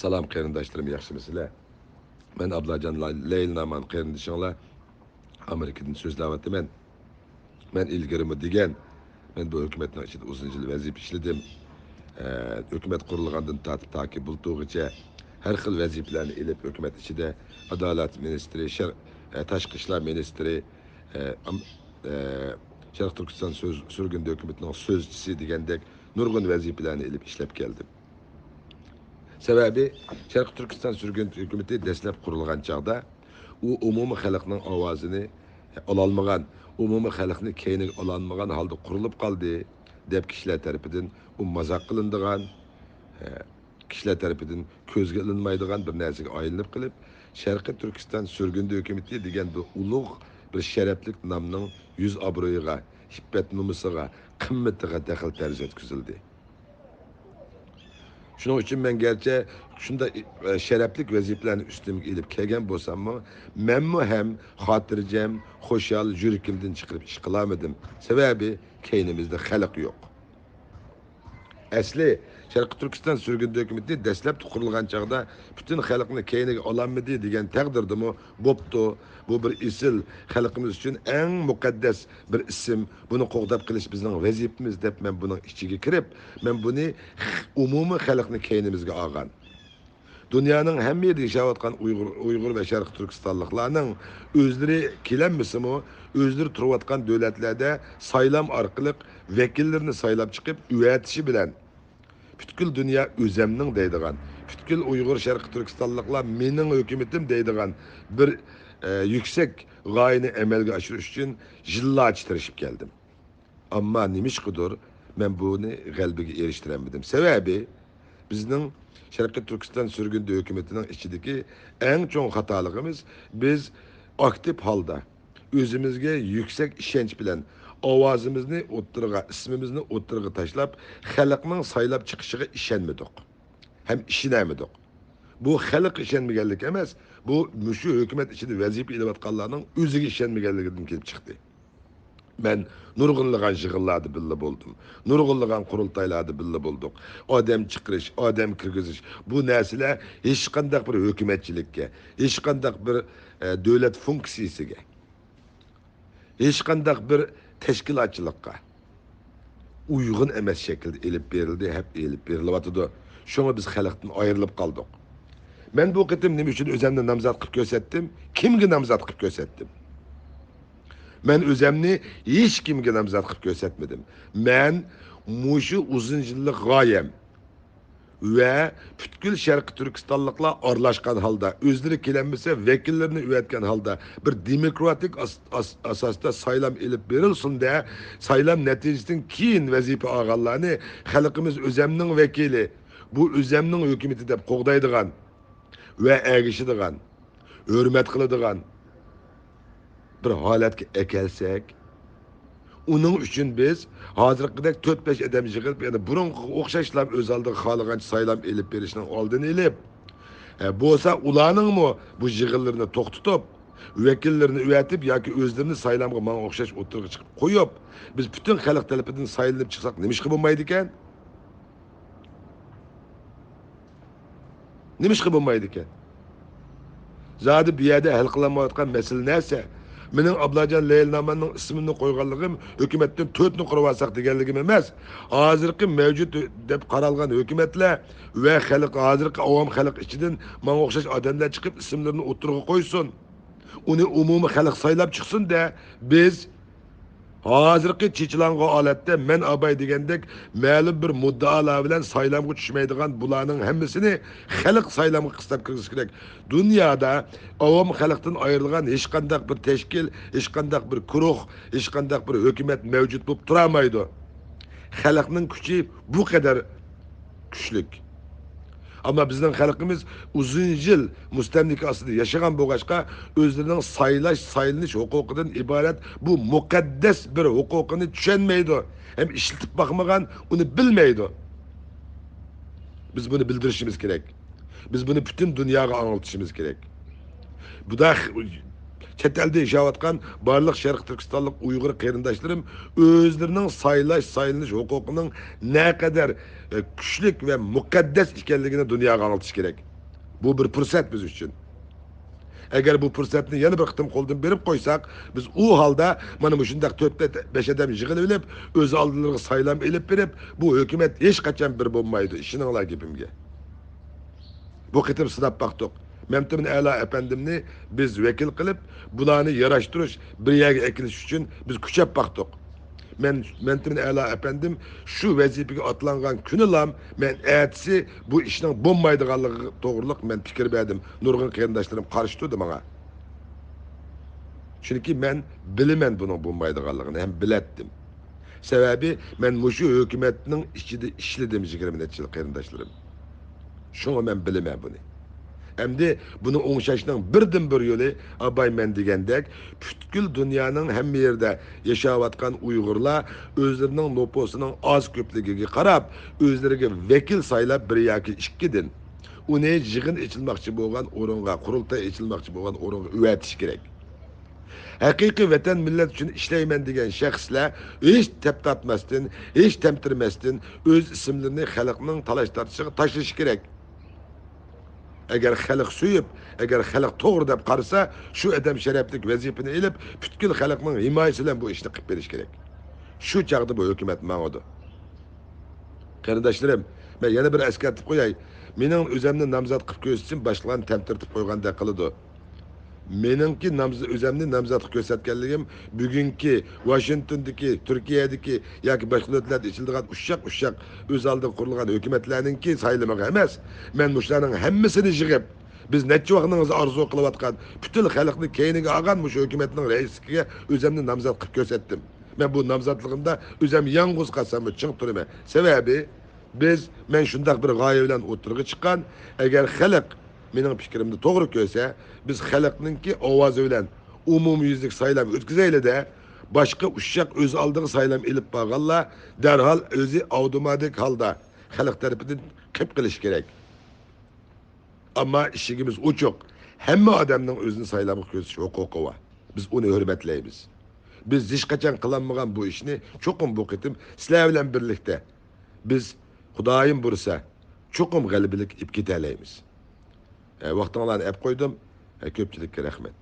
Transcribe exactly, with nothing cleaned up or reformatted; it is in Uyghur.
سالام قېرىنداشلىرىم، ياخشىمۇسىلەر؟ مەن ئابلاجان لا-، لەيلى نامان قېرىندىشىڭلار ئامېرىكىدىن سۆزلەۋاتىمەن. مەن ئىلگىرىمۇ دېگەن، مەن بۇ ھۆكۈمەتنىڭ ئىچىدە ئۇزۇن يىل ۋەزىپە ئىشلىدىم. ئە، ھۆكۈمەت قۇرۇلغاندىن تارتىپ تاكى بۇلتۇرغىچە ھەر خىل ۋەزىپىلەرنى ئېلىپ، ھۆكۈمەت ئىچىدە ئادالەت مىنىستىرى، شەر-، ئە، تاشقى ئىشلار مىنىستىرى، ئە، ئام-، ئە، شەرقىي تۈركىستان سۆز-، سۈرگۈندە ھۆكۈمىتىنىڭ سۆزچىسى دېگەندەك نۇرغۇن ۋەزىپىلەرنى ئېلىپ ئىشلەپ كەلدىم. سەۋەبى، شەرقىي تۈركىستان سۈرگۈن ھۆكۈمىتى دەسلەپ قۇرۇلغان چاغدا، ئۇ ئومۇمىي خەلقنىڭ ئاۋازىنى ئالالمىغان، ئومۇمىي خەلقنى كەينىگە ئالالمىغان ھالدا قۇرۇلۇپ قالدى، دەپ كىشىلەر تەرىپىدىن ئۇ مازاق قىلىنىدىغان، كىشىلەر تەرىپىدىن كۆزگە ئىلىنمايدىغان بىر نەرسىگە ئايلىنىپ قېلىپ، شەرقىي تۈركىستان سۈرگۈندە ھۆكۈمىتى دېگەن بىر ئۇلۇغ، بىر شەرەپلىك نامنىڭ يۈز ئابرۇيىغا، ئىپپەت نومۇسىغا، قىممىتىغا دەخلى تەرۇز يەتكۈزۈلدى. شۇنىڭ ئۈچۈن مەن گەرچە شۇنداق، ئە، شەرەپلىك ۋەزىپىلەرنى ئۈستۈمگە ئېلىپ كەلگەن بولساممۇ، مەنمۇ ھەم خاتىرجەم، خۇشال، يۈرىكىمدىن چىقىرىپ ئىش قىلالمىدىم. سەۋەبى، كەينىمىزدە خەلق يوق. ئەسلى، شەرقىي تۈركىستان سۈرگۈندە ھۆكۈمىتى دەسلەپتە قۇرۇلغان چاغدا پۈتۈن خەلقنى كەينىگە ئالالمىدى دېگەن تەقدىردىمۇ، بوپتۇ، بۇ بىر ئېسىل، خەلقىمىز ئۈچۈن ئەڭ مۇقەددەس بىر ئىسىم، بۇنى قوغداپ قېلىش بىزنىڭ ۋەزىپىمىز دەپ مەن بۇنىڭ ئىچىگە كىرىپ، مەن بۇنى ئومۇمىي خەلقنى كەينىمىزگە ئالغان. دۇنيانىڭ ھەممە يېرىدە ياشاۋاتقان ئۇيغۇر، ئۇيغۇر ۋە شەرقىي تۈركىستانلىقلارنىڭ ئۆزلىرى كېلەلمىسىمۇ، ئۆزلىرى تۇرۇۋاتقان دۆلەتلەردە سايلام ئارقىلىق ۋەكىللىرىنى سايلاپ چىقىپ ئەۋەتىشى بىلەن، پۈتكۈل دۇنيا ئۆزەمنىڭ دەيدىغان، پۈتكۈل ئۇيغۇر شەرقىي تۈركىستانلىقلار مېنىڭ ھۆكۈمىتىم دەيدىغان بىر، ئە، يۈكسەك غايىنى ئەمەلگە ئاشۇرۇش ئۈچۈن يىللارچە تىرىشىپ كەلدىم. ئەمما نېمىشقىدۇر مەن بۇنى غەلىبىگە ئېرىشتۈرەلمىدىم. سەۋەبى، بىزنىڭ شەرقىي تۈركىستان سۈرگۈندە ھۆكۈمىتىنىڭ ئىچىدىكى ئەڭ چوڭ خاتالىقىمىز، بىز ئاكتىپ ھالدا، ئۆزىمىزگە يۈكسەك ئىشەنچ بىلەن ئاۋازىمىزنى ئوتتۇرىغا، ئىسمىمىزنى ئوتتۇرىغا تاشلاپ، خەلقنىڭ سايلاپ چىقىشىغا ئىشەنمىدۇق ھەم ئىشىنەلمىدۇق. بۇ خەلق ئىشەنمىگەنلىك ئەمەس، بۇ مۇشۇ ھۆكۈمەت ئىچىدە ۋەزىپە ئېلىۋاتقانلارنىڭ ئۆزىگە ئىشەنمىگەنلىكىدىن كېلىپ چىقتى. مەن نۇرغۇنلىغان يىغىنلاردا بىللە بولدۇم. نۇرغۇنلىغان قۇرۇلتايلاردا بىللە بولدۇق. ئادەم چىقىرىش، ئادەم كىرگۈزۈش، بۇ نەرسىلەر ھېچقانداق بىر ھۆكۈمەتچىلىككە، ھېچقانداق بىر، ئە، دۆلەت فۇنكسىيىسىگە، ھېچقانداق بىر تەشكىلاتچىلىققا ئۇيغۇن ئەمەس شەكىلدە ئېلىپ بېرىلدى، ھەم ئېلىپ بېرىلىۋاتىدۇ. شۇڭا بىز خەلقتىن ئايرىلىپ قالدۇق. مەن بۇ قېتىم نېمە ئۈچۈن ئۆزۈمنى نامزات قىلىپ كۆرسەتتىم؟ كىمگە نامزات قىلىپ كۆرسەتتىم؟ مەن ئۆزەمنى ھېچكىمگە نامزات قىلىپ كۆرسەتمىدىم. مەن مۇشۇ ئۇزۇن يىللىق غايەم ۋە پۈتكۈل شەرقىي تۈركىستانلىقلار ئارىلاشقان ھالدا، ئۆزلىرى كېلەلمىسە، ۋەكىللىرىنى ئەۋەتكەن ھالدا بىر دېموكراتىك ئاس-، ئاس-، ئاساستا سايلام ئېلىپ بېرىلسۇن-دە، سايلام نەتىجىسىدىن كېيىن ۋەزىپە ئالغانلارنى خەلقىمىز ئۆزەمنىڭ ۋەكىلى، بۇ ئۆزەمنىڭ ھۆكۈمىتى دەپ قوغدايدىغان ۋە ئەگىشىدىغان، ھۆرمەت قىلىدىغان بىر ھالەتكە ئەكەلسەك، ئۇنىڭ ئۈچۈن بىز ھازىرقىدەك تۆت-بەش ئادەم يىغىلىپ، يەنە بۇرۇنقىغا ئوخشاشلا ئۆز ئالدىغا خالىغانچە سايلام ئېلىپ بېرىشنىڭ ئالدىنى ئېلىپ، ھە، بولسا ئۇلارنىڭمۇ بۇ يىغىنلىرىنى توختىتىپ، ۋەكىللىرىنى ئەۋەتىپ ياكى ئۆزلىرىنى سايلامغا ماڭا ئوخشاش ئوتتۇرىغا چىقىپ قويۇپ، بىز پۈتۈن خەلق تەرىپىدىن سايلىنىپ چىقساق نېمىشقا بولمايدىكەن؟ نېمىشقا بولمايدىكەن؟ زادى بۇ يەردە ھەل قىلالمايۋاتقان مەسىلە نەرسە؟ مېنىڭ ئابلاجان لەيلى ناماننىڭ ئىسمىنى قويغانلىقىم ھۆكۈمەتتىن تۆتنى قۇرۇۋالساق دېگەنلىكىم ئەمەس. ھازىرقى مەۋجۇت دەپ قارالغان ھۆكۈمەتلەر ۋە خەلق، ھازىرقى ئاۋام خەلق ئىچىدىن ماڭا ئوخشاش ئادەملەر چىقىپ ئىسىملىرىنى ئوتتۇرىغا قويسۇن. ئۇنى ئومۇمىي خەلق سايلاپ چىقسۇن-دە، بىز ھازىرقى چېچىلاڭغۇ ھالەتتە مەن ئاباي دېگەندەك مەلۇم بىر مۇددىئالار بىلەن سايلامغا چۈشمەيدىغان بۇلارنىڭ ھەممىسىنى خەلق سايلامغا قىستاپ كىرگۈزۈشى كېرەك. دۇنيادا ئاۋام خەلقتىن ئايرىلغان ھېچقانداق بىر تەشكىل، ھېچقانداق بىر گۇرۇھ، ھېچقانداق بىر ھۆكۈمەت مەۋجۇت بولۇپ تۇرالمايدۇ. خەلقنىڭ كۈچى بۇ قەدەر كۈچلۈك. ئەمما بىزنىڭ خەلقىمىز ئۇزۇن يىل مۇستەملىكە ئاستىدا ياشىغان بولغاچقا، ئۆزلىرىنىڭ سايلاش، سايلىنىش ھوقۇقىدىن ئىبارەت بۇ مۇقەددەس بىر ھوقۇقىنى چۈشەنمەيدۇ ھەم ئىشلىتىپ باقمىغان، ئۇنى بىلمەيدۇ. بىز بۇنى بىلدۈرۈشىمىز كېرەك. بىز بۇنى پۈتۈن دۇنياغا ئاڭلىتىشىمىز كېرەك. بۇدا چەت ئەلدە ياشاۋاتقان بارلىق شەرقىي تۈركىستانلىق ئۇيغۇر قېرىنداشلىرىم ئۆزلىرىنىڭ سايلاش، سايلىنىش ھوقۇقىنىڭ نەقەدەر، ئە، كۈچلۈك ۋە مۇقەددەس ئىكەنلىكىنى دۇنياغا ئاڭلىتىش كېرەك. بۇ بىر پۇرسەت بىز ئۈچۈن. ئەگەر بۇ پۇرسەتنى يەنە بىر قېتىم قولدىن بېرىپ قويساق، بىز ئۇ ھالدا مانا مۇشۇنداق تۆت بەش ئادەم يىغىلىۋېلىپ، ئۆز ئالدىلىرىغا سايلام ئېلىپ بېرىپ، بۇ ھۆكۈمەت ھېچقاچان بىر بولمايدۇ، ئىشىنىڭلار گېپىمگە. بۇ قېتىم سىناپ باقتۇق. مەمتىمىن ئەلا ئەپەندىمنى بىز ۋەكىل قىلىپ، بۇلارنى ياراشتۇرۇش، بىر يەرگە ئەكېلىش ئۈچۈن بىز كۈچەپ باقتۇق. مەن، مەمتىمىن ئەلا ئەپەندىم شۇ ۋەزىپىگە ئاتلانغان كۈنىلام، مەن ئەتىسى بۇ ئىشنىڭ بولمايدىغانلىقى توغرۇلۇق مەن پىكىر بەردىم. نۇرغۇن قېرىنداشلىرىم قارشى تۇردى ماڭا. چۈنكى مەن بىلىمەن بۇنىڭ بولمايدىغانلىقىنى ھەم بىلەتتىم. سەۋەبى، مەن مۇشۇ ھۆكۈمەتنىڭ ئىچىدە ئىشلىدىم يىگىرمە نەچچە يىل، قېرىنداشلىرىم. شۇڭا مەن بىلىمەن بۇنى. ئەمدى بۇنى ئوڭشاشنىڭ بىردىنبىر يولى، ئاباي مەن دېگەندەك، پۈتكۈل دۇنيانىڭ ھەممە يېرىدە ياشاۋاتقان ئۇيغۇرلار ئۆزلىرىنىڭ نوپۇسىنىڭ ئاز كۆپلۈكىگە قاراپ، ئۆزلىرىگە ۋەكىل سايلاپ، بىر ياكى ئىككىدىن، ئۇنى يىغىن ئېچىلماقچى بولغان ئورۇنغا، قۇرۇلتاي ئېچىلماقچى بولغان ئورۇنغا ئەۋەتىش كېرەك. ھەقىقىي ۋەتەن، مىللەت ئۈچۈن ئىشلەيمەن دېگەن شەخسلەر ھېچ تەپ تارتماستىن، ھېچ تەمتىرىمەستىن ئۆز ئىسىملىرىنى خەلقنىڭ تالاش-تارتىشىغا تاشلىشى كېرەك. ئەگەر خەلق سۆيۈپ، ئەگەر خەلق توغرا دەپ قارىسا، شۇ ئادەم شەرەپلىك ۋەزىپىنى ئېلىپ، پۈتكۈل خەلقنىڭ ھىمايىسى بىلەن بۇ ئىشنى قىلىپ بېرىشى كېرەك. شۇ چاغدا بۇ ھۆكۈمەت ماڭىدۇ. قېرىنداشلىرىم، مەن يەنە بىر ئەسكەرتىپ قوياي. مېنىڭ ئۆزەمنى نامزات قىلىپ كۆرسىتىشىم باشقىلارنى تەمتىرىتىپ قويغاندەك قىلىدۇ. مېنىڭكى نامز-، ئۆزەمنى نامزاتقا كۆرسەتكەنلىكىم بۈگۈنكى ۋاشىنگتوندىكى، تۈركىيەدىكى ياكى باشقا دۆلەتلەردە ئېچىلىدىغان ئۇششاق-ئۇششاق ئۆز ئالدىغا قۇرۇلغان ھۆكۈمەتلەرنىڭكى سايلىمىغا ئەمەس. مەن مۇشۇلارنىڭ ھەممىسىنى يىغىپ، بىز نەچچە ۋاقىتنىڭ ئىزى ئارزۇ قىلىۋاتقان، پۈتۈن خەلقنى كەينىگە ئالغان مۇشۇ ھۆكۈمەتنىڭ رەئىسلىكىگە ئۆزەمنى نامزات قىلىپ كۆرسەتتىم. مەن بۇ نامزاتلىقىمدا ئۆزەم يالغۇز قالساممۇ چىڭ تۇرىمەن. سەۋەبى، بىز، مەن شۇنداق بىر غايە بىلەن ئوتتۇرىغا چىققان، ئەگەر خەلق مېنىڭ پىكرىمنى توغرا كۆرسە، بىز خەلقنىڭكى ئاۋازى بىلەن ئومۇميۈزلۈك سايلام ئۆتكۈزەيلى-دە، باشقا ئۇششاق ئۆز ئالدىغا سايلام ئېلىپ بارغانلار دەرھال ئۆزى ئاۋتوماتىك ھالدا خەلق تەرىپىدىن قېلىپ قېلىشى كېرەك. ئەمما ئىشىكىمىز ئوچۇق. ھەممە ئادەمنىڭ ئۆزىنى سايلامغا كۆرسىتىش ھوقۇقى بار. بىز ئۇنى ھۆرمەتلەيمىز. بىز ھېچقاچان قىلالمىغان بۇ ئىشنى چوقۇم بۇ قېتىم سىلەر بىلەن بىرلىكتە بىز، خۇدايىم بۇيرۇسا، چوقۇم غەلىبىلىك ئېلىپ كېتەلەيمىز. ھە، ۋاقتىڭلارنى ئەپ قويدۇم. ھە، كۆپچىلىككە رەھمەت.